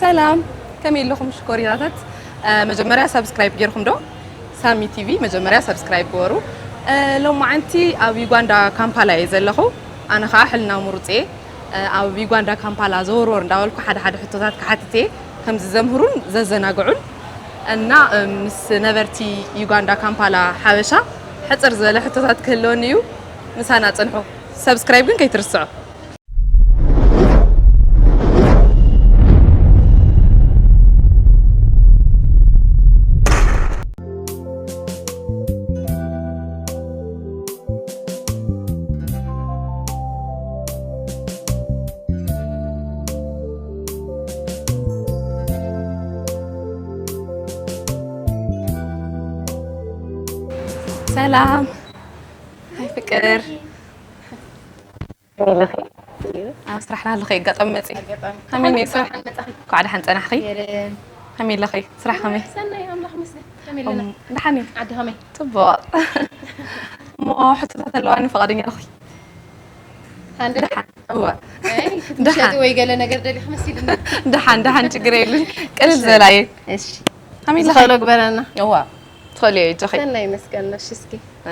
ሰላም፣ ከመይ ኣለኹም ሽኮሪናታት? እ፣ መጀመርያ ሳብስክራይብ ጌርኩም ዶ? ሳሚ ቲቪ መጀመርያ ሳብስክራይብ ግበሩ። እ፣ ሎማዓንቲ ኣብ ዩጋንዳ ካምፓላ እየ ዘለኹ። ኣነ ኸዓ ሕልና ምሩፅ እየ። እ፣ ኣብ ዩጋንዳ ካምፓላ ዘወርወር እንዳበልኩ ሓደ ሓደ ሕቶታት ክሓትት እየ፣ ከም ዝዘምህሩን ዘዘናግዑን እና፣ እ፣ ምስ ነበርቲ ዩጋንዳ ካምፓላ ሓበሻ ሕፅር ዝበለ ሕቶታት ክህልወኒ እዩ። ምሳና ፅንሑ። ሳብስክራይብ ግን ከይትርስዑ። ሰላም። ሃይ ፍቅር። ከመይ ኣለኺ? ኣብ ስራሕ ኣለኺ? ኣጋጣሚ መፂ። ኣጋጣሚ። ከመይ ነይ ስራሕ? ደሓን መፃኺ? እንኳዕ ደሓን ፀናሕኺ። የለን። ከመይ ኣለኺ? ስራሕ ከመይ? ሰናይ፣ ኣምላኽ ይመስገን። ከመይ ኣለና? እም፣ ደሓን እዩ። ዓዲ ከመይ? ፅቡቕ። እሞ ሕቶታት ኣለዋኒ፣ ፍቓደኛ ኣለኺ? ሃንደ? ደሓን። እወ። ኣይ፣ ደሓን። ክትምሸጢ ወይ ገለ ነገር ደሊኺ መሲልኒ። ደሓን፣ ደሓን፣ ችግር የለን። ቅልል እሺ። ዝበላ እየ። እሺ። ከመይ ኣለኺ? ዝኸእሎ ግበረና። እወ። ትኸእልዮ እጆኺ። ሰናይ ይመስገን። እሺ፣ እስኪ።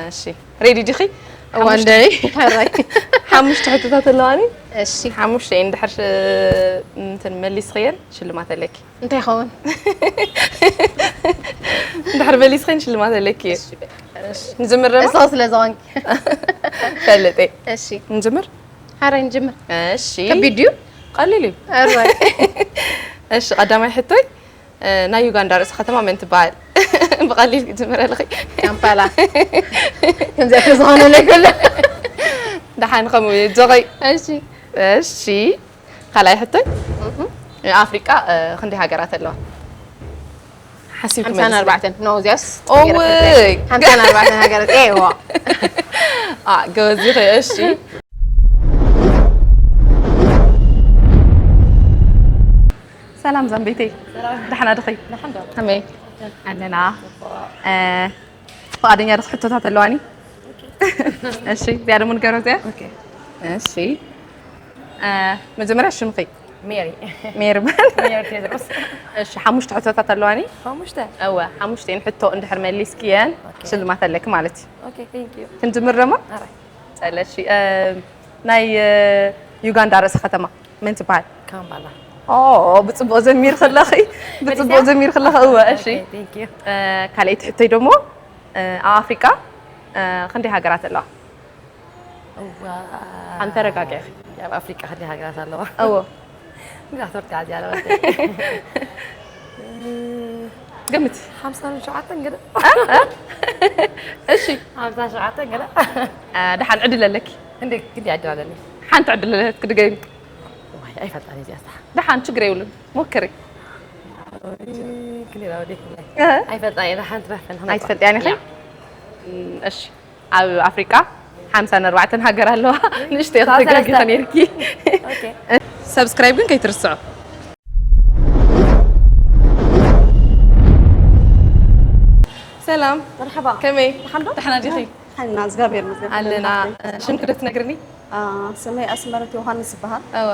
እሺ። ሬዲ ዲኺ? እዋ፣ ሓሙሽተ እንደይ። ሕራይ። ሓሙሽተ ሕቶታት ኣለዋኒ። እሺ። ሓሙሽተ እየን። ድሕር ሽ-፣ እንትን መሊስኽየን ሽልማት ኣለኪ። እንታይ ይኸውን? ድሕር መሊስኽየን ሽልማት ኣለኪ። እሺ፣ በቃ። እሺ። ንጅምር ደማ? እዛው ስለ ዝኾንኪ። ፈልጥ እየ። እሺ። ንጅምር? ሓራይ ንጅምር። እሺ። ከቢድ ድዩ? ቀሊል እዩ። ኣርባይ። እሺ፣ ቀዳማይ ሕቶይ፣ እ፣ ናይ ዩጋንዳ ርእሰ ከተማ መን ትበሃል? ብቐሊል ክትጅምር ኣለኺ። ካምፓላ። ከምዚኣ ተዝኾነ ለይኮነ። ደሓን ከምኡ እዩ፣ ጆኸይ። እሺ። እሺ። ካልኣይ ሕቶይ? እህ። ኣፍሪቃ፣ እ፣ ክንደይ ሃገራት ኣለዋ? ሓሲብኪ ሓምሳን ኣርባዕተን። ኖ፣ እዚኣስ ኦወይ። ሓምሳን ኣርባዕተን ሃገራት። ኤዋ። አ፣ ጎበዝ ኢኺ። እሺ። ሰላም ዛምቤተይ። ሰላም። ደሓና ዲኺ? ደሓን ዶ? ከመይ? ኣለና። ጽቡቕ። እ፣ ፍቓደኛ ዲኺ? ሕቶታት ኣለዋኒ። እሺ፣ እዚኣ ደሞ ንገሮ እዚኣ። ኦኬ። እሺ። እ፣ መጀመርያ ሽምኺ? ሜሪ። ሜሪ በል። ሜሪ ቴድሮስ። እሺ፣ ሓሙሽተ ሕቶታት ኣለዋኒ። ሓሙሽተ? እወ፣ ሓሙሽተ እየን ሕቶ እንድሕር መሊስክየን ኦኬ። ሽልማት ኣለኪ ማለት እዩ። ኦኬ፣ ቴንክ ዩ። ክንጅምር ደሞ? ኣራይ። ጸለሺ፣ እ፣ ናይ፣ እ፣ ዩጋንዳ ርእሰ ከተማ መን ትበሃል? ካምፓላ። ኦ፣ ብጽቡቕ ዘሚር ከለኺ፣ ብጽቡቕ መሊስያ? ዘሚር ከለኺ፣ እወ፣ እሺ። ኦኬ፣ ቴንክ ዩ። እ፣ ካልኣይቲ ሕቶይ ደሞ፣ እ፣ ኣብ ኣፍሪቃ፣ እ፣ ክንደይ ሃገራት ኣለዋ? እዋ። ኣንተ ረጋጊ ኢኺ። ኣብ ኣፍሪቃ ክንደይ ሃገራት ኣለዋ? እወ። እንግዳ ክትወርድ እያ እዚኣ ለበሰ። ግምት። ሓምሳን ሸውዓተን ገለ። እ? እ? እሺ። ሓምሳን ሸውዓተን ገለ። እ፣ ደሓን ዕድል ኣለኪ። እንዴ፣ ግዲ ዕድል ኣለኒ። ሓንቲ ዕድል ኣለኪ፣ ድገሚ። ዋይ፣ ኣይፈልጣን እዚኣ ስራሕ። ደሓን፣ ችግር የብሉን። ሞክሪ። ክንደይ ዳውዲ ይፍለይ። እ? ኣይፈልጣን እየ፣ ደሓን ትረፈን። ኣይትፈልጥያን ኢኺ? ያ። እም፣ እሺ። ኣብ ኣፍሪቃ ሓምሳን ኣርባዕተን ሃገር ኣለዋ። ንእሽተይ ሰላሳ ክትጋጊ ሰለስተ። ከኔርኪ። ኦኬ። ሰብስክራይብ ግን ከይትርስዑ። ሰላም። መርሓባ። ከመይ? ደሓን ዶ? ደሓና ዲኺ? ሓና፣ እግዚኣብሔር ይመስገን። ኣለና። ሽምኪ ዶ ትነግርኒ? አ፣ ስመይ ኣስመረት ዮሃንስ ይበሃል። እወ።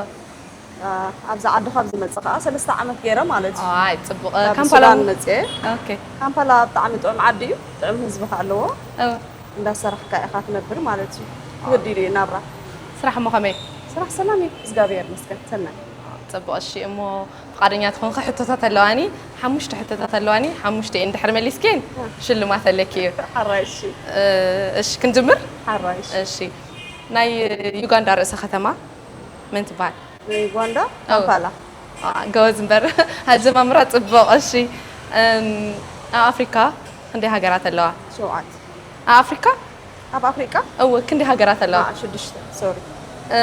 አ፣ ኣብዚ ዓዲ ካብ ዝመጽእ ከኣ ሰለስተ ዓመት ገይረ ማለት እዩ። ኣይ፣ ጽቡቕ። ካብ ካምፓላ ሱዳን እውን መጽኤ። ኦኬ። ካምፓላ ብጣዕሚ ጥዑም ዓዲ እዩ፣ ጥዑም ህዝቢ ከኣ ኣለዎ። እወ። እንዳሰራሕካ ኢኻ ትነብር ማለት እዩ። ክበዲሉ እዩ ናብራ። ስራሕ እሞ ከመይ? ስራሕ ሰላም እዩ፣ እግዚኣብሔር ይመስገን፣ ሰናይ። ጽቡቕ፣ እሺ፣ እሞ ፍቓደኛ ትኾንኺ? ሕቶታት ኣለዋኒ፣ ሓሙሽተ ሕቶታት ኣለዋኒ፣ ሓሙሽተ እየን ድሕሪ መሊስክየን እ። ሽልማት ኣለኪ እዩ። ሓራይ፣ እሺ። እ፣ እሺ፣ ክንጅምር? ሓራይ፣ እሺ። እሺ። ናይ ዩጋንዳ ርእሰ ከተማ መን ትበሃል? ናይ ዩጋንዳ? ኣዎ። ካምፓላ። አ፣ ጎበዝ እምበር። ኣጀማምራ ጽቡቕ። እሺ። እም፣ ኣብ ኣፍሪካ ክንደይ ሃገራት ኣለዋ? ሸውዓተ። ኣብ ኣፍሪካ? ኣብ ኣፍሪቃ? እወ፣ ክንደይ ሃገራት ኣለዋ? አ፣ ሽዱሽተ፣ ሶሪ። እ፣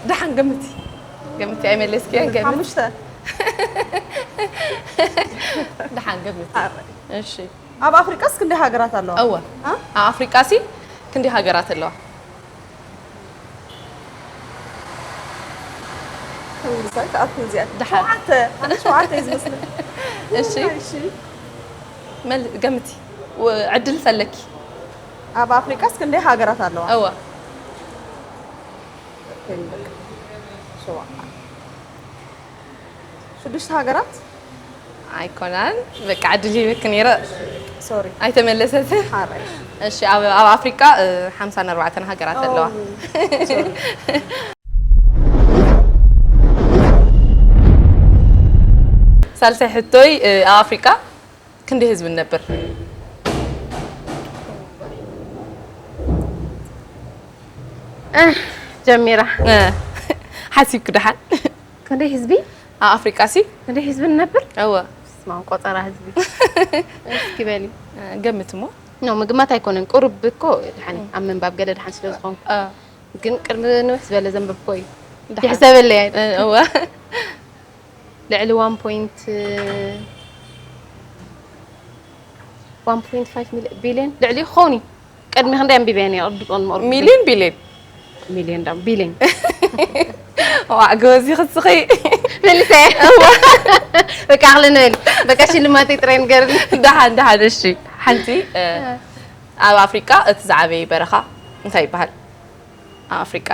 ደሓን ገምቲ። ገምቲ ኣይመለስክያን፣ ገምቲ። ሓሙሽተ። ደሓን ገምቲ። ኣረ። እሺ። ኣብ ኣፍሪቃስ ክንደይ ሃገራት ኣለዋ? እወ። አ? ኣብ ኣፍሪቃሲ ክንደይ ሃገራት ኣለዋ? ከምዚ ክኣቱ እዚኣ። ደሓን። ሸውዓተ፣ ኣነ ሸውዓተ እዩ ዝመስለኒ። እሺ። እሺ። መል-፣ ገምቲ። ወ-፣ ዕድል ፈለኪ። ኣብ ኣፍሪቃስ ክንደይ ሃገራት ኣለዋ? እወ። ሸውዓተ። ሽዱሽተ ሃገራት። ኣይኮናን። በቃ ዕድል ሂበክ ነይረ። ሶሪ። ኣይተመለሰትን። ሓራይ። እሺ፣ ኣብ ኣብ ኣፍሪቃ እ፣ ሓምሳን ኣርባዕተን ሃገራት ኣለዋ። ሳልሳይ ሕቶይ እ፣ ኣብ ኣፍሪቃ ክንደይ ህዝቢ ንነብር? ጀሚራ። እ፣ ሓሲብክ ደሓን? ክንደይ ህዝቢ? ኣብ ኣፍሪቃ ሲ? ክንደይ ህዝቢ ንነብር? እወ። ስማን ቆጸራ ህዝቢ። እስኪ በሊ። እ፣ ገምት እሞ። ኖ ምግማት ኣይኮነን፣ ቁሩብ እኮ ድሓን እዩ። ኣብ ምንባብ ገለ ድሓን ስለ ዝኾንኩ። እ፣ ግን ቅድሚ ንውሕ ዝበለ ዘንበብኮ እዩ። ደሓን። ይሕሰበለይ ኣይደል? እ፣ እወ። ልዕሊ ዋን ፖይንት ዋን ፖይንት ፋይቭ ሚልዮን ቢልዮን ልዕሊ ክኸውን እዩ። ቅድሚ ክንደይ ኣንቢበ ነይረ ቅዱጦን መቕርቡ። ሚልዮን ቢልዮን? ሚልዮን ዳ ቢልዮን። ዋዕ፣ ጎበዝ ኢኺ እስኺ። መልሰ። በቃ ኣኽሊ ንበል። በቃ ሽልማተይ ጥራይ ንገርኒ። ደሓን፣ ደሓን፣ እሺ። ሓንቲ እ፣ ኣብ ኣፍሪቃ እቲ ዝዓበየ በረኻ እንታይ ይበሃል? ኣብ ኣፍሪቃ።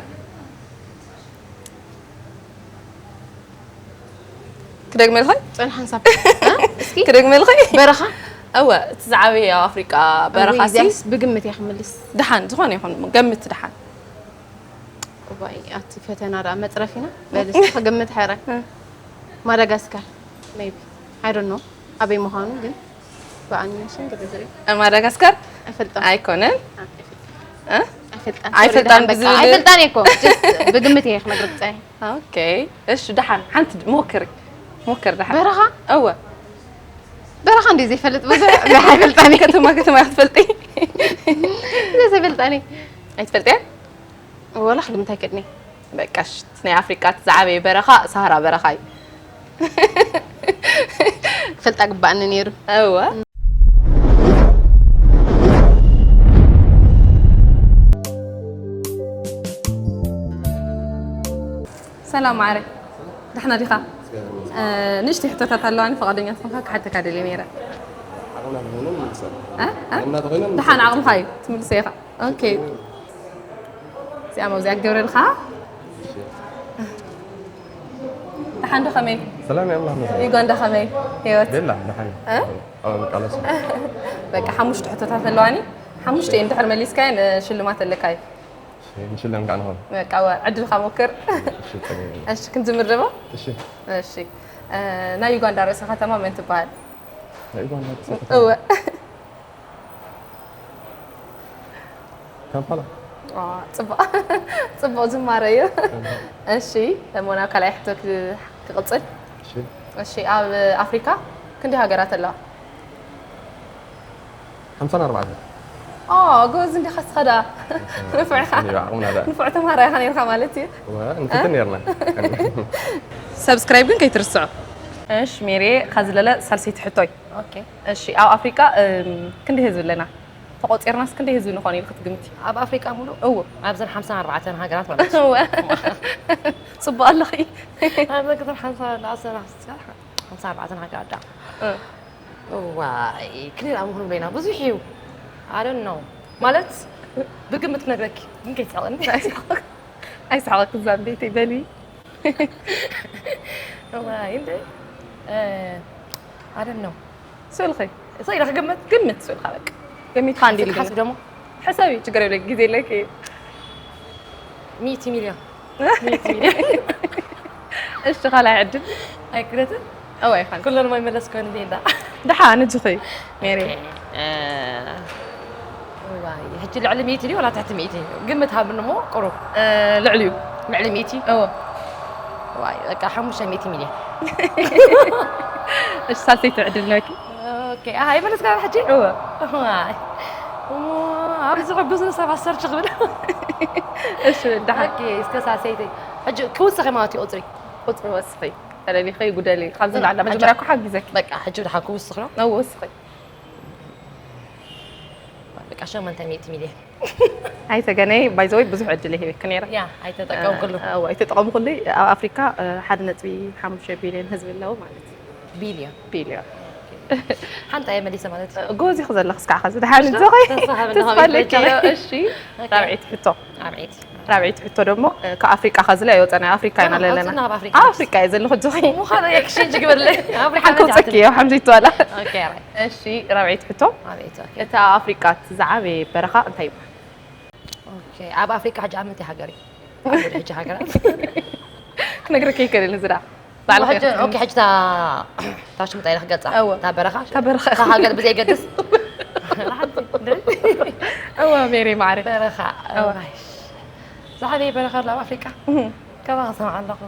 ክደግመልኺ? ጽን ሓንሳብ። እስኪ ክደግመልኺ? በረኻ? እወ፣ እቲ ዝዓበየ ኣብ ኣፍሪቃ በረኻ ወይ ሲ? እዚኣስ ብግምት እያ ክምልስ። ደሓን፣ ዝኾነ ይኹን፣ ገምት ደሓን። እዋይ፣ ኣቲ ፈተና ደኣ መጽረፊና። በል እስኪ ክግምት ሕራይ። እ። ማዳጋስካር። ሜቢ። I don't know ኣበይ ምዃኑ ግን ብኣኒሜሽን ግርግር እዩ። ማዳጋስካር? ኣይፈልጣን። ኣይኮነን። እ? ኣይፈልጣን። ኣይፈልጣን ሶሪ፣ በቃ ብዝብል- ኣይፈልጣን እየ እኮ። Just ብግምት እየ ክነግርክ ጸኒሐ። ኦኬ። እሺ፣ ደሓን ሓንቲ ድ-፣ ሞክሪ። ሞክሪ ደሓን። በረኻ? እወ። በረኻ እንዴ ዘይፈልጥ ብዙሕ ኣይፈልጣን እየ። ከተማ ከተማ ክትፈልጢ? ብዙሕ ዘይፈልጣን እየ። ኣይትፈልጥያን? ወላ ክግምት ኣይክእልን እየ። በቃ እሺ፣ ናይ ኣፍሪቃ እቲ ዝዓበየ በረኻ ሰሃራ በረኻ እዩ። ክፈልጣ ግባእኒ ነይሩ። እወ። ሰላም ማዕረ፣ ደሕና ዲኻ? እ፣ ንእሽተይ ሕቶታት ኣለዋኒ፣ ፈቓደኛ ትኾንካ ክሓተካ ደልየ ነይረ። ዓቕምና ንኾኑ ንምልሰሉ። እ? እ? ዓቕምና ተኾይኑ ደሓን ዓቕምኻ እዩ ትምልሶ ኢኻ። ኦኬ። እዚኣ መውዚኣ ክገብረልካ። ደሓን ዶ ከመይ? ሰላም እየ ኣምላኽ ይመስገን። ዩጋንዳ ከመይ? ህይወት? ቤላ ደሓን። እ? ኣብ መቃለሱ። በቃ ሓሙሽተ ሕቶታት ኣለዋኒ። ሓሙሽተ እንድሕር መሊስካየን ሽልማት ኣለካ እዩ። ንሽለም ከዓ ንኾን። በቃ ወ-፣ ዕድልካ ሞክር። እሺ፣ ጸገም የለን። እሺ፣ ክንጅምር ደሞ? እሺ። እሺ። እ፣ ናይ ዩጋንዳ ርእሰ ከተማ መን ትበሃል? ናይ ዩጋንዳ ርእሰ ከተማ? እወ። ካምፓላ። ዋ፣ ጽቡቕ። ጽቡቕ ዝማረ እዩ። እሺ፣ እሞ ናብ ካልኣይ ሕቶ ክ-፣ ክቕጽል። እሺ። እሺ፣ ኣብ ኣፍሪካ ክንደይ ሃገራት ኣለዋ? ሓምሳን ኣርባዕተን። ኦ፣ ጎበዝ እንዲኻ እስኻ ደኣ። ንፉዕ ኢኻ። እዩ ዓቕምና ደኣ። ንፉዕ ተምሃራይ ኢኻ ነይርካ ማለት እዩ። ወ-፣ ንፍትን ነርና። ሰብስክራይብ ግን ከይትርስዑ። እሺ፣ ሜሬ፣ ኻዚ ለለ ሳልሰይቲ ሕቶይ። ኦኬ። እሺ፣ ኣብ ኣፍሪቃ፣ እም፣ ክንደይ ህዝቢ ኣለና? ተቖጺርናስ ክንደይ ህዝቢ ንኾን ኢልኪ ትግምቲ? ኣብ ኣፍሪቃ ሙሉእ? እዎ። ኣብዘን ሓምሳን ኣርባዕተን ሃገራት ማለት እዩ። እወ። ጽቡቕ ኣለኺ። ኣብዘን ክልተ ሓምሳ ንኣሰና ሓምሳ ኣርባዕተን ሃገራት ዳ። እ። እዋይ፣ ክንደይ ደኣ ምኾኑ ብለና? ብዙሕ እዩ። I don't know። ማለት፣ ብግምት ክነግረኪ፣ ግን ከይትስሕቕኒ። ኣይስሕቐክ። ኣይስሕቐክ ዛምቤተይ በሊ። እዋይ፣ እንደ፣ እ፣ I don't know። ስእልኺ። እሰይ፣ ኢለ ክግምት? ግምት ስእልካ በቃ። ገሚትካ እንዲ ክትሓስቢ ደሞ? ሕሰቢ፣ ችግር የብለኪ፣ ግዜ ኣለኪ። ሚእቲ ሚልዮን። እሺ፣ ካልኣይ ዕድል። ኣይክለትን? እወ፣ ኣይፋል። ኩለን ማይመለስ ኮይኑ እንዴ እንዳ። ደሓን፣ ንጅኺ፣ ሜሪ። እ፣ እዋይ፣ ሕጂ ልዕሊ ሚእቲ ድዩ ወላ ትሕቲ ሚእቲ? ግምት ሃብኒ እሞ፣ ቁሩብ። እ፣ ልዕሊኡ። ልዕሊ ሚእቲ? እወ። ዋይ፣ በቃ፣ ሓሙሽተ ሚእቲ ሚልዮን። እሺ፣ ሳልሰይቲ ዕድል ነኪ። ኦኬ፣ ኣሃ፣ ይመለስካ ሕጂ? እወ። ዋይ። እሞ፣ ኣብዚ ሕጉስ ንሰብ ኣሰርች ክብል። እሺ፣ ደሓን። ኦኬ፣ እስከ ሳልሰይቲ። ሕጂ ክውስኺ ማለት እዩ ቁጽሪ። ቁጽሪ ወስኺ። ተለሊኺ ጉደሊ። ካብዚ ንላዕሊ መጀመርያ እኮ ሓጊዘኪ። በቃ፣ ሕጂ ደሓን ክውስኽ ነው። እወ፣ ወስኺ። በቃ፣ ሸሞንተ ሚእቲ ሚልዮን። ኣይተገነይ፣ by the way፣ ብዙሕ ዕድል ይህበኪ ነይረ። ያ፣ ኣይተጠቀምኩሉ። እ፣ እወ፣ ኣይተጠቐምኩሉ። ኣብ ኣፍሪካ፣ እ፣ ሓደ ነጥቢ ሓሙሽተ ቢልዮን ህዝቢ ኣለዉ ማለት እዩ። ቢልዮን። ቢልዮን። ሓንቲ እየ መሊሰ ማለት እዩ። እ፣ ጎበዝ ኢኺ ዘለኺ እስካዕ ኸዚ። ደሓን እጆኺ። ተስፋ ሃብኒ ተስፋ ከመይ ኣለኪ። ትበልዒ? እሺ። ኦኬ። ራብዐይቲ ሕቶ። ራብዐይቲ። ራብዐይቲ ሕቶ ደሞ ካብ ኣፍሪቃ ከዝለ ኣይወፀና ኣፍሪካ ኢና ኣለለና። ኣፍሪቃ ኣፍሪቃ እየ ዘለኹ ጆኺ። ምዃኑ ኤክስቼንጅ ግበርለ። ኣፍሪቃ ሓንከውፀኪ እየ ሓምሸይቱ ዋላ። እሺ ራብዐይቲ ሕቶ። ኣቤት ኦኬ። እታ ኣፍሪቃ እቲ ዝዓበየ በረኻ እንታይ ይበሃል? ኦኬ ኣብ ኣፍሪቃ ሕጂ ኣብ ምንታይ ሃገር እዩ? ኣብ ሕጂ ሃገራት ክነግረኪ ይክእል እዚ ዳ ባዕልኺ ኢኺ ኦኬ ሕጂ ታ ታሽሙ ጣይለ ክገልጻ እወ። ታ በረኻ እታ በረኻ። ታ ሃገር ብዘይ ገድስ እወ ሜሪ ማዕረ። በረኻ እወ። እዋይሽ ዝዓበየ በረኻ ኣሎ ኣብ ኣፍሪቃ እህ። ከባ ክሰምዓ ኣለኹ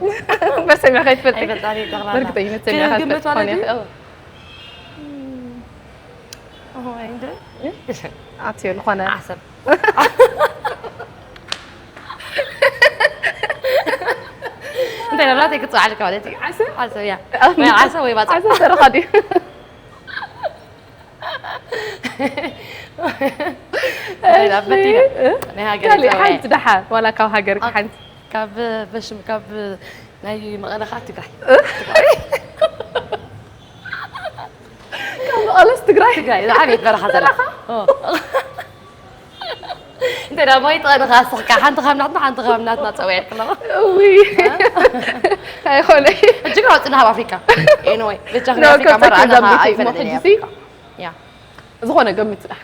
በርሰሚያ ከይትፈልጢ ኣይፈልጣን እየ ጠቕላላ። በርግጠኝነት ሰሚያ ክግምት ክትፈልጢ ማለት ትኾኒ እዩ? ኢኺ። እወ። እዋይ እንደ ኣትዮ ዝኾነ ዓሰብ እንታይ ደላተይ ክትፅውዓልካ ማለት እዩ ዓሰብ ዓሰብ እያ ወይ ዓሰብ ወይ ባፃ ዓሰብ በረኻ ድዩ? ናይ ሃገር ሓንቲ ደሓር ዋላ ካብ ሃገር ሓንቲ ካብ በሽም ካብ ናይ መቐለ ከዓ ትግራይ ካብ መቐለስ ትግራይ ትግራይ ዝዓበየት በረኻ ዘላ እንታይ ዳ ማይ ጠቐንኻ ኣስኽካ ሓንቲ ካብ ናትና ሓንቲ ካብ ናትና ፀውዒ ኣለኹ እውይ ኣይኮነ ሕጂ ግን ኣውፅና ኣብ ኣፍሪካ ኤንወይ ብቻ No, ኣፍሪካ ካብ መራ ጸኪ ኣና ዘምቲ ኣይፈልጥን ሞሕጂ እየ ሲ? ያ ዝኾነ ገምት ዳ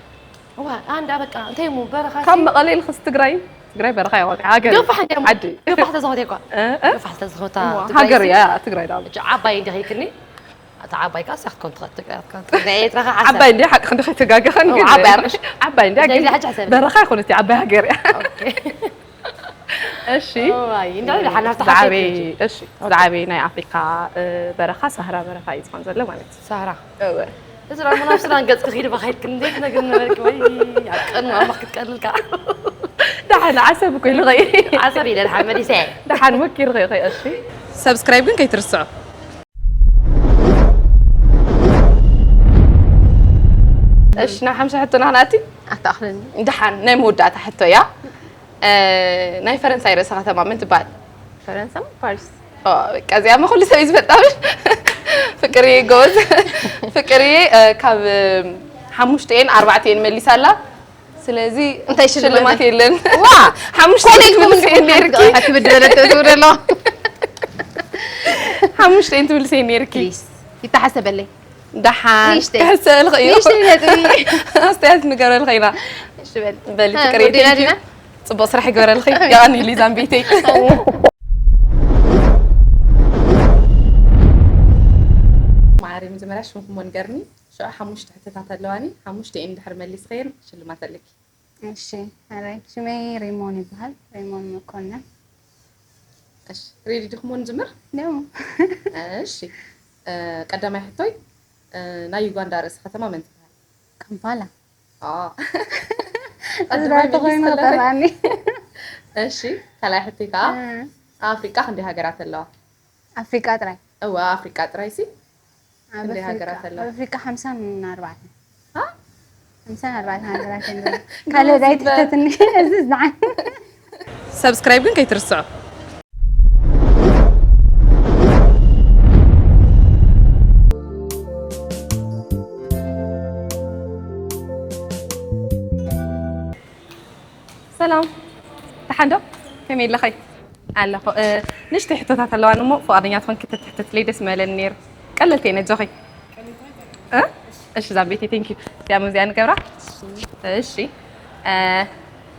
ዋ ኣንዳ በቃ እንታይ ሙ በረኻ ካብ መቐለ ኢልክስ ትግራይ ትግራይ በረኻ ይኾን ሃገር ገፋሕ እንደ ዓዲ ገፋሕ ተዝኾት እኳ እ? እ? ገፋሕ ተዝኾታ እዋ፣ ሃገር እያ ትግራይ ዳ ዓባይ እንዲኺ ክኒ እታ ዓባይ ካ ሳክትኮን ትኽእል ትግራይ ትኾን ናይ ኤርትራ ካ ዓሰብ ዓባይ እንዲ ሓቂ ክንዲ ከይተጋገኸን እዋ፣ ግን ዓባይ ኣርሽ ዓባይ እንዲ ዘይዚ ሕጂ ዓሰብ በረኻ ይኾነት ዓባይ ሃገር እያ እሺ እዋይ እንዳ ሓና ዝዓበይ እሺ ዝዓበይ ናይ ኣፍሪካ እ፣ በረኻ ሳህራ በረኻ እዩ ዝኾን ዘሎ ማለት እዩ ሳራ እወ እዚ ራሙና ኣብ ሱዳን ገጽ ክኺድ ባኸይድ ክንደይ ትነግር ነበርክ ወይ ኣቀን ኣምላኽ ክትቀልልካ ደሓን ዓሰብ እኮ ኢሉ ኸይ ዓሰብ ኢለ ድሓን መሊሰ ደሓን መኪር ኸይ ኸይ እሺ ሰብስክራይብ ግን ከይትርስዑ እሺ ናብ ሓምሻ ሕቶና ክንኣቲ ኣተኣኽለኒ ደሓን ናይ መወዳእታ ሕቶ እያ እ፣ ናይ ፈረንሳይ ርእሰ ከተማ መን ትበሃል ፈረንሳ ፓሪስ ኦ፣ በቃ እዚኣ ማ ኩሉ ሰብ እዩ ዝፈልጣ ብል ፍቅሪ ጎዝ ፍቅሪ እ፣ ካብ እ፣ ሓሙሽተኤን ኣርባዕተኤን መሊሳ ኣላ ስለዚ እንታይ ሽልማት ሽልማት የለን ዋ ሓሙሽተ ትምልሲ ነርኪ ትብድ በለት ትብድ ኣሎ ሓሙሽተ ትምልሲ ነርኪ ፕሊስ ይተሓሰበለይ ደሓን ንእሽተይ። ክሕሰል ኸዩ ንእሽተይ ነጥቢ ኣስተያየት ንገረል ኸይና እሺ በል በሊ እ፣ ፍቅሪ ወዲና thank you። ዲና ፅቡቅ ስራሕ ይገበረልኺ ያኒ ሊዛን ቤተይ ማዕሪ መጀመርያ ሽምኩም ወንገርኒ ሽዑ ሓሙሽተ ሕቶታት ኣለዋኒ ሓሙሽተ እየን ድሕር መሊስ ኸይር ሽልማት ኣለኪ እሺ ኣራይ ሽመይ ሬሞን ይበሃል ሬሞን መኮንን እሺ ሬዲ ድኹም ንጅምር ደሞ እሺ እ፣ ቀዳማይ ሕቶይ እ፣ ናይ ዩጋንዳ ርእሲ ከተማ መን ትበሃል ካምፓላ ኦ። እዛ ተኾይኑ ጠፋኒ እሺ ካልኣይ ሕቶይ ከዓ ኣብ ኣፍሪቃ ክንደይ ሃገራት ኣለዋ ኣፍሪቃ ጥራይ እወ ኣፍሪቃ ጥራይ ሲ ኣብ ክንደይ ኣፍሪቃ- ሃገራት ኣለዋ? ኣብ ኣፍሪቃ ሓምሳን ኣርባዕተን ሃ? ሓምሳን ኣርባዕተን ሃገራት ኣለዋ ካልእ ዳይ ትሕተትኒ እዚ ዝዓን ሰብስክራይብ ግን ከይትርስዑ ሰላም ደሓን ዶ ከመይ ኣለኸይ ኣለኹ እ፣ ንእሽተይ ሕቶታት ኣለዋኒ እሞ ፍቓደኛ ትኾንኪ ተትሕትትለይ ደስ ምበለኒ ነይሩ ቀለልቲ እየን ኣጆኺ እ? እሺ ዛምቤቴ ቴንክ ዩ እዚኣ መዚኣ ንገብራ እሺ እ፣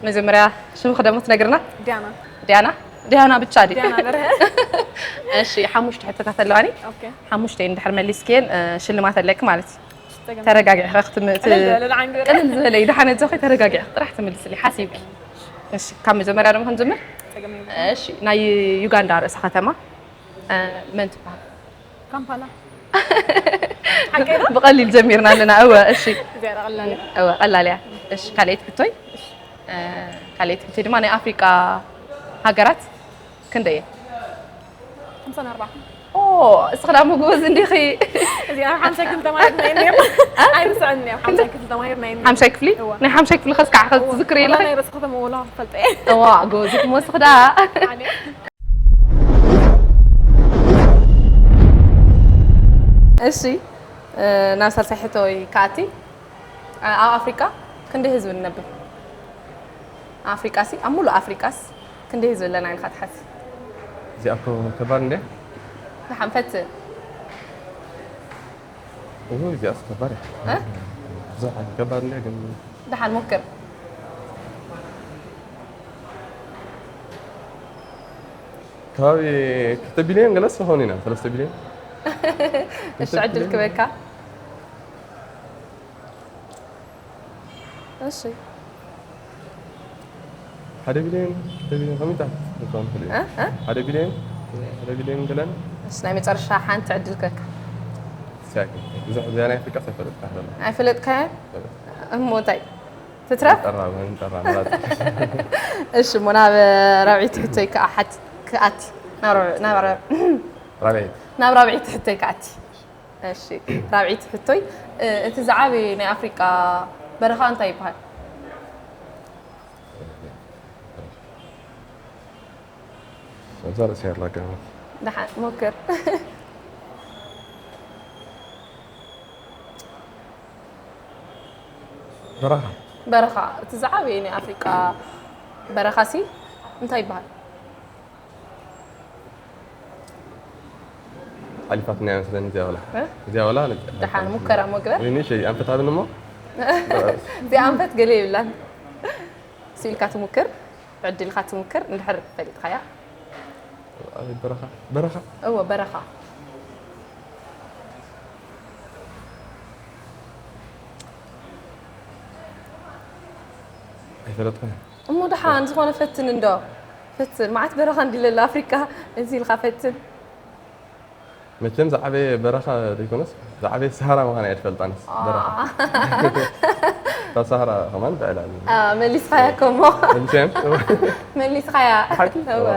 መጀመርያ ሽምኺ ደሞ ትነግርና ዲያና ዲያና ዲያና ብቻ ድዩ ዲያና በርሀ እሺ ሓሙሽተ ሕቶታት ኣለዋኒ ኦኬ ሓሙሽተ እየን ድሕር መሊስክየን እ፣ ሽልማት ኣለኪ ማለት እዩ ተገምቲ ተረጋጊዕኻ ክትም- ት- ቀለል ዝበለ ንዓንገ ቀለል ዝበለ እዩ ደሓን ኣጆኺ ተረጋጊዕኺ ጥራሕ ትምልስሊ ሓሲብኪ እሺ ካብ መጀመርያ ደሞ ክንጅምር ጸገም የብሉን። እሺ ናይ ዩጋንዳ ርእሰ ከተማ እ፣ መን ትበሃል ካምፓላ ሓቀይ ዶ ብቐሊል ጀሚርና ኣለና እወ እሺ እዚኣ ቀላል እያ እወ ቀላል እያ እሺ ካልኣይቲ ሕቶይ እ፣ ካልኣይቲ ሕቶይ ድማ ናይ ኣፍሪቃ ሃገራት ክንደይ እየን ሓምሳን ኣርባዕተን ኦ እስኺ ደኣ ምጉብዝ እንዲኺ እዚኣ ሓምሳይ ክፍሊ ተማሂርና እየ ነይሩ ኣይርስዕን እየ ሓምሳይ ክፍሊ ተማሂርና እየ ነይሩ ሓምሻይ ክፍሊ እዋ። ናይ ሓምሻይ ክፍሊ ኸስካዕ ከትዝክሪ ወላ ኢለኺ ናይ ርእሲ ከተማ ወላ ክፈልጠ እየ እዋ ጎዚ ክመስኽ ዳ ሓደ እሺ እ፣ ናብ ሳልሳይ ሕቶ ወይ ከኣቲ እ፣ ኣብ ኣፍሪቃ ክንደይ ህዝቢ ንነብር ኣፍሪቃ ሲ ኣብ ሙሉእ ኣፍሪቃስ ክንደይ ህዝቢ ኣለና ኢልካ ትሓስብ? እዚኣ እኮ ከባድ እንድያ። ደሓን ፈትን። እሁ እዚኣስ ከባድ እያ። እ? ብዙሕ ከባድ እንድያ ግን ደሓን ሞክር። ከባቢ ክልተ ቢልዮን ገለስ ክኸውን ኢና፣ ሰለስተ ቢልዮን። እሺ ዕድል ክበካ። እሺ ሓደ ቢልዮን፣ ክልተ ቢልዮን ከሚታት ክኸውን ይኽእል እዩ። እ? እ? ሓደ ቢልዮን፣ ሓደ ቢልዮን ገለን። እሺ ናይ መጨረሻ ሓንቲ ዕድል ክበካ። ሲያክ ብዙሕ ዚያ ናይ ኣፍሪቃ ኣይፈለጥካ ኣለና። ኣይፈለጥካዮ? እሞ እንታይ? ትትረፍ? ጠራ፣ ምን ጠራ፣ መላጥ። እሺ እሞ ናብ ራብዒቲ ሕቶይ ክኣ ሓት-፣ ክኣቲ። ናብ ራብ-፣ ናብ ራብ-፣ ራብዒት። ናብ ራብዒቲ ሕቶይ ክኣቲ። እሺ ራብዒቲ ሕቶይ፣ እ፣ እቲ ዝዓበየ ናይ ኣፍሪቃ በረኻ እንታይ ይበሃል? እዛ ርእሲ ያላ ገና። ደሓን ሞክር። በረኻ። በረኻ፣ እቲ ዝዓበየ ናይ ኣፍሪቃ በረኻሲ እንታይ ይበሃል? ሓሊፋትና እያ መስለኒ እዚኣ ወላ። እ? እዚኣ ወላ ደሓን ሙከራ እሞ ግበር። ወይኒ ሸይ ኣንፈት ሃብኒ እሞ። እዚኣ ኣንፈት ገለ የብላን። ስኢልካ ትሙክር፣ ዕድልካ ትሙክር፣ እንድሕር ፈሊጥካያ። ኣበይ በረኻ? በረኻ? እወ፣ በረኻ። ኣይፈለጥኩን። እሞ ደሓን ዝኾነ ፈትን እንዶ። ፈትን፣ መዓት በረኻ እንዲ ለለ ኣፍሪቃ፣ እዚ ኢልካ ፈትን። መቸም ዝዓበየ በረኻ ዘይኮነስ፣ ዝዓበየ ሰሃራ ምዃና እየ ትፈልጣንስ። በረኻ። እታ ሰሃራ ከማን ብዕላል። አ፣ መሊስካያ እኮ እሞ። መቸም። መሊስካያ። ሓቂ? እወ። እወ።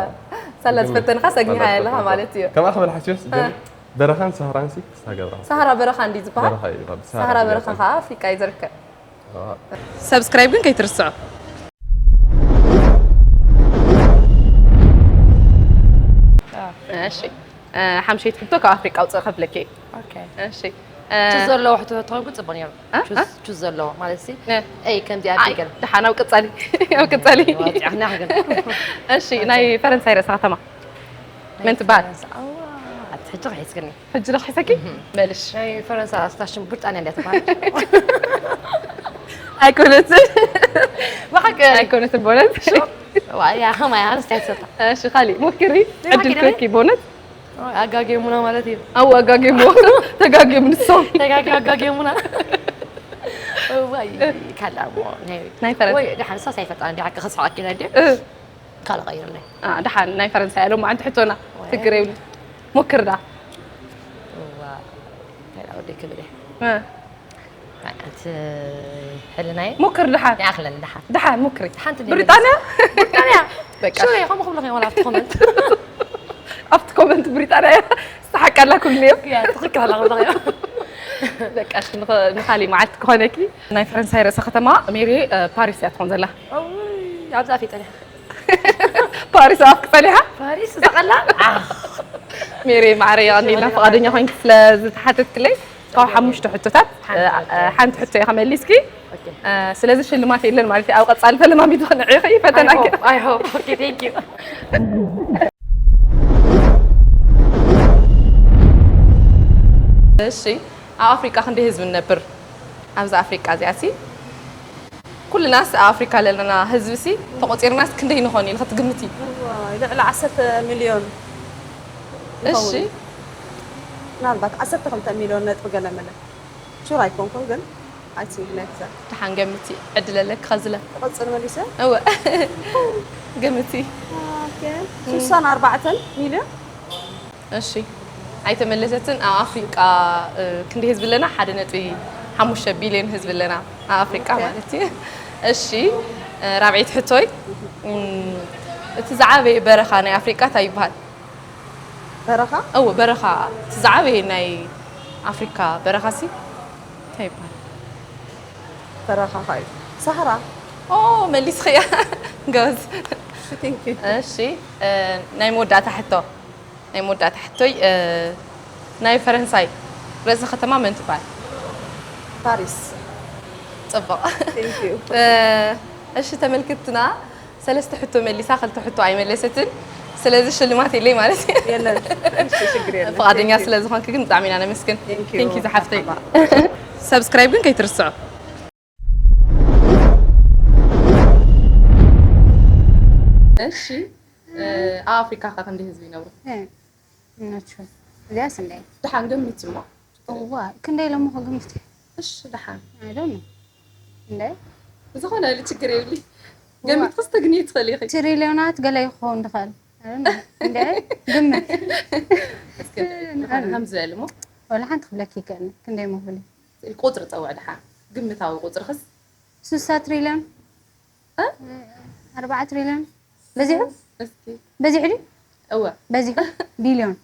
ሳላ ዝፈተንኻስ ኣግኒኻያ ኣለኻ ማለት እዩ። ከምኣ ክብል ሓሲበስ፣ ግን በረኻን ሰሃራን ሲ ክስታ ገብራ። ሰሃራ በረኻ እንዲ ዝበሃል? በረኻ እዩ፣ ካብ ሰሃራ ሰሃራ ዝግለጽ በረኻ እዩ። ከዓ ኣፍሪቃ እዩ ዝርከብ። እዋ። ሰብስክራይብ ግን ከይትርስዑ። እሺ፣ እ፣ ሓምሸይቲ ሕቶ ካብ ኣፍሪቃ ኣውፅእ ከፍለኪ። ኦኬ። እሺ፣ እ፣ ቹዝ ዘለዎ ሕቶ ተኾንኩ ጽቡቅ ነይሩ። እ? ቹዝ- ቹዝ ዘለዎ ማለት ሲ እ? ኤይ ከምዚ ኣይ፣ ኣቢገል ደሓን ኣብ ቀጻሊ፣ ኣብ ቀጻሊ። ዋፂዕና ግን እሺ፣ ናይ ፈረንሳይ ርእሰ ከተማ መን ትበሃል? ኣዋ፣ ኣቲ ሕጂ ሒዝክኒ። ሕጂ ዶ ሒዘኪ? በልሽ። ናይ ፈረንሳ ስታሽን ብሪጣንያ እንድያ ትበሃል። ኣይኮነትን። ብሓቂ ኣይኮነትን ቦነት። ዋ፣ ያ ከማይ ኣንስታይ ትሰታ። እሺ፣ ካሊእ ሞክሪ። ናይ ዕድል ሓቂ ክበኪ ቦነት። ኣጋጌሙና ማለት እዩ። ኣው ኣጋጌሙ። ተጋጌሙ ንሶም። ተጋጊ ኣጋጌሙና። ዋይ ካልኣ እሞ ናይ ናይ ፈረንሳ። ወይ ደሓን ሳስ ኣይፈጣን እንዲ ሓቂ ክስሓቅ ኣኪና እንዲ እ፣ ካልእ ቀይርለይ። አ፣ ደሓን ናይ ፈረንሳይ ኣለሞ ዓንቲ ሕቶና። ወይ። ትግር የብሉ። ሞክር ዳ። ዋ ካልኣ ወደይ ክብል እየ። እ፣ ኣንቲ ሕልናይ ሞክር ደሓን። ይኣኽለኒ ደሓን ደሓን ሞክሪ። ሓንቲ ብሪጣንያ? ብሪጣንያ? በቃ። ሽወይ ከምኡ ክብለኺ ወላ ኣብቲ ኮመንት ኣብቲ ኮመንት ብሪጣንያ እያ። ዝተሓቃላ ኩሉ እዮም። ያ ትኽክል ኣላ ክብለኺ እያ። በቃ እሺ፣ ንኸ-፣ ንኻሊ መዓልቲ ክኾነኪ ናይ ፈረንሳይ ርእሰ ከተማ ሜሪ፣ እ፣ ፓሪስ እያ ትኾን ዘላ። ኣብዛ ፊጠነ ፓሪስ ኣፍክ ጸኒሓ? ፓሪስ ዘቐላ ሜሪ ማዕረ፣ የቐኒልና ፈቓደኛ ኮይንኪ ስለ ዝተሓተትክለይ። ካብ ሓሙሽተ ሕቶታት፣ እ፣ ሓንቲ ሕቶ ኢኻ መሊስኪ። እ፣ ስለዚ ሽልማት የለን ማለት እዩ። ኣብ ቀጻሊ ተለማሚዱ ክንዒኺ ፈተና ግን። I hope. Okay, thank you. እሺ፣ ኣብ ኣፍሪቃ ክንደይ ህዝቢ ንነብር? ኣብዚ ኣፍሪቃ እዚኣ ሲ ኩልናስ ኣብ ኣፍሪካ ዘለና ህዝቢ ሲ ተቆፂርናስ ክንደይ ንኾን ኢልኺ ትግምቲ? ልዕሊ ዓሰርተ ሚልዮን እሺ። ይኸውን። ምናልባት ዓሰርተ ክልተ ሚልዮን ነጥቢ ገለ መለ። ሹር ኣይኮንኩን ግን፣ I think like that። ደሓን ገምቲ፣ ዕድል ኣለኪ ኸዝለ። ተቐጽር መሊሰ? እወ። ገምቲ። ኦኬ። ስሳን ኣርባዕተን ሚልዮን? እሺ። ኣይተመለሰትን። ኣብ ኣፍሪቃ፣ እ፣ ክንደይ ህዝቢ ኣለና? ሓደ ነጥቢ ሓሙሽተ ቢልዮን ህዝቢ ኣለና ኣብ ኣፍሪቃ ማለት እዩ። እሺ፣ እ፣ ራብዐይቲ ሕቶይ፣ እም፣ እቲ ዝዓበየ በረኻ ናይ ኣፍሪቃ እንታይ ይበሃል? በረኻ? እወ፣ በረኻ። እቲ ዝዓበየ ናይ ኣፍሪካ በረኻ ሲ እንታይ ይበሃል? በረኻ ኸ እዩ። ሰሃራ። ኦ፣ መሊስኽያ። ጎበዝ። Thank you። እሺ፣ እ፣ ናይ መወዳእታ ሕቶ። ናይ መወዳእታ ሕቶይ፣ እ፣ ናይ ፈረንሳይ ርእሰ ከተማ መን ትበሃል? ፓሪስ። ጽቡቕ። Thank you። እ፣ እሺ፣ ተመልክትና ሰለስተ ሕቶ መሊሳ፣ ክልተ ሕቶ ኣይመለሰትን። ስለዚ ሽልማት የለይ ማለት እዩ። የለን። እሺ፣ ችግር የለን። ፍቓደኛ Thank you። ስለ ዝኾንክ ግን ብጣዕሚ ኢና ነመስግን። Thank you። Thank you ዝሓፍተይ። Subscribe ግን ከይትርስዑ። እሺ፣ ኣብ ኣፍሪካ ከ ክንደይ ህዝቢ ይነብሩ? እነቹ እዚያስ እንደ ደሓን ገምት እሞ። እዋ ክንደይ ኢለ እሞ ክግምት እሺ፣ ደሓን I don't know እንደ ዝኾነ ችግር የብሊ። ገምት ክስተግኒ ትኽእል ኢኺ። ትሪልዮናት ገለ ይኸውን ዝኽእል I don't know እንደ ግምት እስኪ ዝኾነ ከም ዝበል እሞ ወላ ሓንቲ ክብለኪ ይክእል ክንደይ መፍሊ ቁፅሪ ፀውዕ ደሓን ግምታዊ ቁፅሪ ክስ ሱሳ ትሪልዮን እ? ኣርባዓ ትሪልዮን በዚሑ እስኪ በዚሑ ድዩ እወ በዚሑ ቢልዮን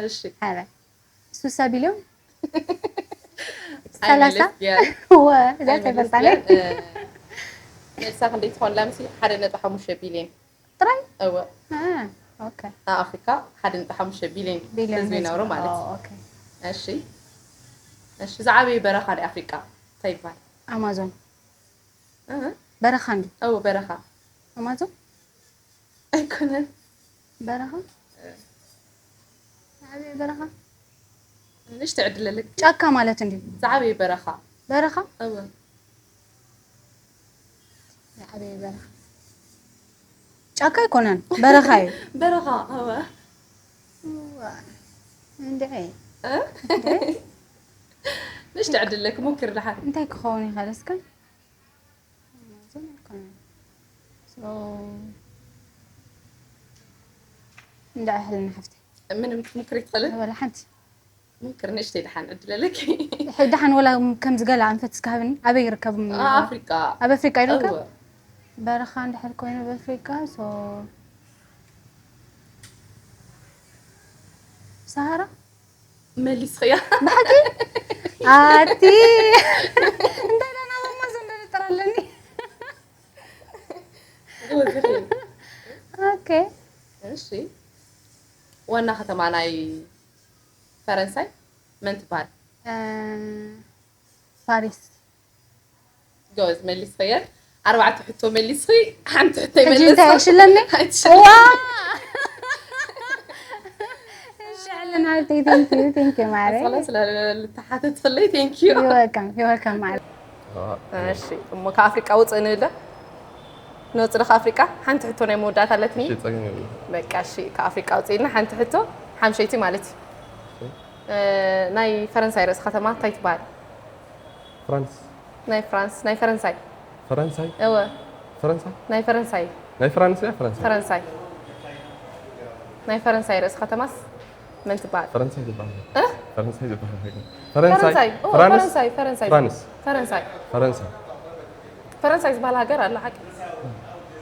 እሺ ሓረ ሱሳ ቢልዮን ሰላሳ ኣይመለስክያን። ወ እዛ ተፈጻለ ኣይመለስክያን። እ፣ መልሳ ክንደይ ትኾን ላምሲ ሓደ ነጥቢ ሓሙሽተ ቢልዮን ጥራይ እወ አ፣ ኦኬ ኣብ ኣፍሪካ ሓደ ነጥቢ ሓሙሽተ ቢልዮን ቢልዮን ህዝቢ ይነብሩ ማለት ኦ፣ እዩ። ኦኬ እሺ እሺ ዝዓበየ በረኻ ናይ ኣፍሪካ እንታይ ይባሃል? ኣማዞን እ፣ በረኻ እንዲ እወ በረኻ ኣማዞን ኣይኮነን። በረኻ ዓብዪ በረኻ ንእሽተ ዕድል ኣለክ። ጫካ ማለት እንዲ ዝዓበየ በረኻ በረኻ እወ ዓብዪ በረኻ ጫካ ኣይኮነን በረኻ እዩ በረኻ እወ እንድዒ እ? ንእሽተ ዕድል ኣለክ ሞክር ደሓን። እንታይ ክኸውን ይኽእል እስከ ኣማዞን ኣይኮነን So እንዳ ኣህልና ሓፍተይ ምንም ክትምክር ይትኽእልን ወላ ሓንቲ ምክር ንእሽተይ ደሓን ዕድል ኣለክ። ሕጂ ደሓን ወላ ከምዚ ገለ ኣንፈት እስካብኒ ኣበይ ይርከብ ኣብ ኣፍሪካ ኣብ ኣፍሪቃ ይርከብ እወ በረኻ እንድሕር ኮይኑ ኣብ ኣፍሪቃ so ሰሃራ መሊስኽያ። ብሓቂ ኣቲ እንታይ ደና ማማ ዘንደርጥር ኣለኒ ጎበዝ ኢኺ። ኦኬ እሺ ዋና ከተማ ናይ ፈረንሳይ መን ትበሃል? ፓሪስ ጎበዝ መሊስኽየን። ኣርባዕተ ሕቶ መሊስኺ ሓንቲ ሕቶ ሕጂ እንታይ ይመለስ ሽለኒ ኣይትሽለኒ። ዋ ሽዕልን ሃብተይ thank you thank you ማረ ሰላ ስለ ልተሓተት ፍለይ thank you። You're welcome you're welcome ማረ እሺ እሞ ካብ ኣፍሪቃ ውፅእ ንብል ዶ? ንወፅእ ዶ ካብ ኣፍሪቃ ሓንቲ ሕቶ ናይ መወዳእታ ኣለትኒ። እሺ ጸገም የብሉ። በቃ እሺ ካብ ኣፍሪቃ ውፅእ ኢልና ሓንቲ ሕቶ ሓምሸይቲ ማለት እዩ። እ፣ ናይ ፈረንሳይ ርእሲ ከተማ እንታይ ትበሃል? ፍራንስ ናይ ፍራንስ ናይ ፈረንሳይ ፈረንሳይ እወ ፈረንሳይ ናይ ፈረንሳይ ናይ ፍራንስ እያ ፈረንሳይ ፈረንሳይ ናይ ፈረንሳይ ርእሲ ከተማስ መን ትበሃል? ፈረንሳይ ዝበሃል እ? ፈረንሳይ ዝበሃል ሃገር ፈረንሳይ ፈረንሳይ ኦ፣ ፍራንስ ፈረንሳይ ፈረንሳይ ፍራንስ ፈረንሳይ ፈረንሳይ ፈረንሳይ ዝበሃል ሃገር ኣሎ ሓቂ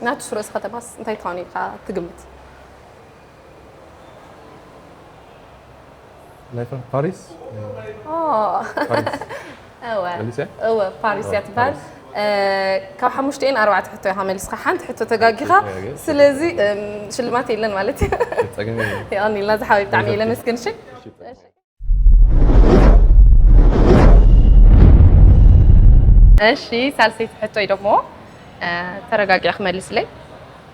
ናቱስ ርእሲ ከተማስ እንታይ ትኸውን ኢልካ ትግምት? ናይ ፍራንስ ፓሪስ ኦ፣ ፓሪስ እወ መሊሰ እወ ፓሪስ እያ ትበሃል። እ፣ ካብ ሓሙሽተኤን ኣርባዕተ ሕቶ ኢኻ መሊስካ ሓንቲ ሕቶ ተጋጊኻ ተጋጊኻ። ስለዚ እም፣ ሽልማት የለን ማለት እዩ። ጸገም የብሉ። የቐኒልና ዝሓወይ ብጣዕሚ እየ ገንዘብ ለመስግን እሺ። እሺ፣ ጸገም የብሉ። እሺ ሳልሰይቲ ሕቶይ ደግሞ እ፣ ተረጋጊዐ ክመልስለይ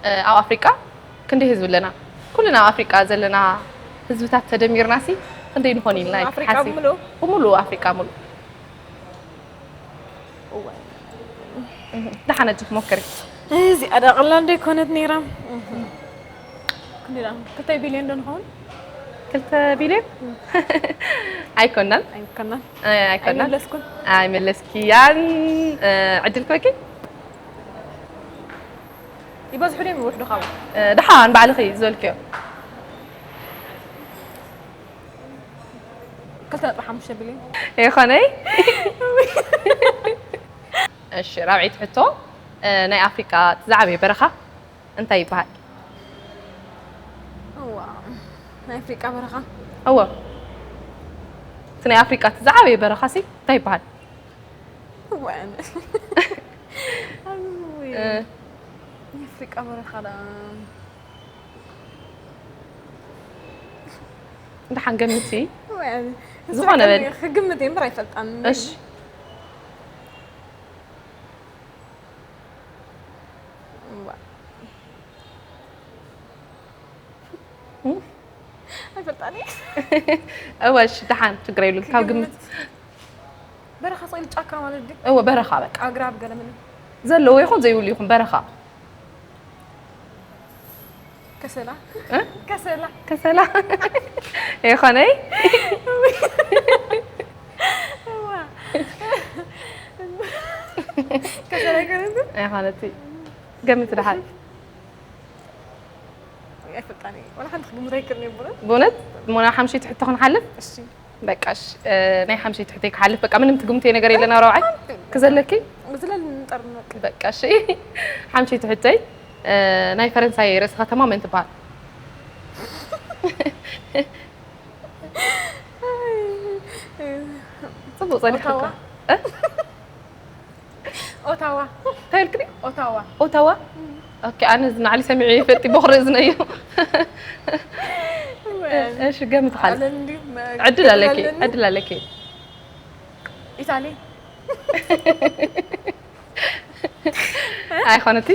እ፣ ኣብ ኣፍሪቃ ክንደይ ህዝቢ ኣለና? ኩልና ኣብ ኣፍሪቃ ዘለና ህዝብታት ተደሚርና ሲ ክንደይ ንኾን ኢልና ኣፍሪቃ ትሓስቢ? ብምሉኡ? ብምሉኡ ኣፍሪቃ ምሉእ ደሓን ኣጆኺ ሞክሪ። እዚኣ ዳ ቀላል ዶ ይኮነት ነይራ? ክንደይ ዳ? ክልተ ቢልዮን ዶ ንኸውን? ክልተ ቢልዮን ኣይኮናን ኣይኮናን። ኣይ- ኣይኮናን ኣይመለስኩን። ኣይመለስክያን እ፣ ዕድል ክበኪ ይበዝሑ ድዮም ይውሕዱ ካብኡ? እ፣ ደሓን ባዕልኺ ዝበልክዮ ክልተ ነጥቢ ሓሙሽተ ቢልዮን። ይኾነይ እሺ ራብዒት ሕቶ እ፣ ናይ ኣፍሪቃ እቲ ዝዓበየ በረኻ እንታይ ይበሃል? እዋ ናይ ኣፍሪቃ በረኻ እወ እቲ ናይ ኣፍሪቃ እቲ ዝዓበየ በረኻ ሲ እንታይ ይበሃል? እዋ ኣነ እ፣ ናይ ኣፍሪቃ በረኻ ዳ ደሓን ገምቲ እዋ ኣነ ዝኾነ በል። ክግምት እየ እምበር ኣይፈልጣን እሺ እዋ ኣይፈልጣኒ። እወ እሺ፣ ደሓን ችግር የብሉን። ካብ ግምት በረኻ ስቕ ኢሉ ጫካ ማለት ድዩ? እወ በረኻ በቃ ኣግራብ ገለ ምን ዘለዎ ይኹን ዘይብሉ ይኹን በረኻ ከሰላ እ? ከሰላ ከሰላ ይኾነይ እዋ። ከሰላ ይኮነቱ ኣይኾነቲ ገምት ደሓን ኣይፈልጣኒ። ወላ ሓንቲ ክግምት ኣይክእልን እየ ብእውነት። ብእውነት ሞና ሓምሸይቲ ሕቶ ክንሓልፍ እሺ በቃ እሺ እ፣ ናይ ሓምሸይቲ ሕቶይ ክሓልፍ በቃ ምንም ትግምትዮ ነገር የለን ኣብ ራብዓይ ክዘለኪ ብዝለል ንጠር ንመቅ በቃ እሺ ሓምሸይቲ ሕቶይ እ፣ ናይ ፈረንሳይ ርእሲ ከተማ መን ትበሃል ፅቡቅ ፀኒሕካ ኦታዋ። እ? ኦታዋ እንታይ ኢልክኒ ኦታዋ ኦታዋ ኦኬ ኣነ እዚ ናዕሊ ሰሚዐ ይፈልጥ ቦኽሪ እዝነዮ እሺ ገምት ካልእ ዓለም እንዲሁ መ- ዕድል ኣለኪ ኣለኒ። ዕድል ኣለኪ ኢታሊ ኣይኮነቲ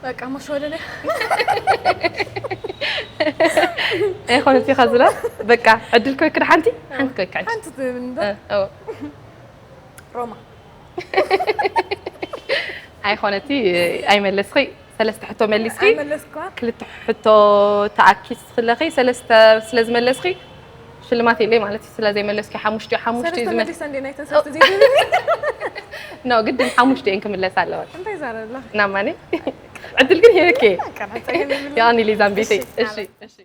በቃ መሽ ወደለ ኣይኮነቲ ከዝላ በቃ ዕድል ኮይክድ ሓንቲ ሓንቲ ኮይካ ዕድል ሓንቲ ትብል እንዶ እ፣ ኦ። ሮማ ኣይኮነቲ ኣይመለስኺ ሰለስተ ሕቶ መሊስኺ ኣይመለስኳ ክልተ ሕቶ ተኣኪስ ክለኺ ሰለስተ ስለ ዝመለስኺ ሽልማት የለይ ማለት እዩ ስለ ዘይመለስኪ ሓሙሽተ ሓሙሽተ እዩ ሰለስተ ዝመልስ መሊሰ እንዴ ናይ ተንሰርተ ዘይብል ኖ ግድን ሓሙሽተ እየን ክምለስ ኣለወን እንታይ ዛረላ ናማኒ ዕድል ግን ሂበኪ ቀርሓ ጸገም የብልን ያኒ ሊዛን ቤተይ እሺ፣ እሺ እሺ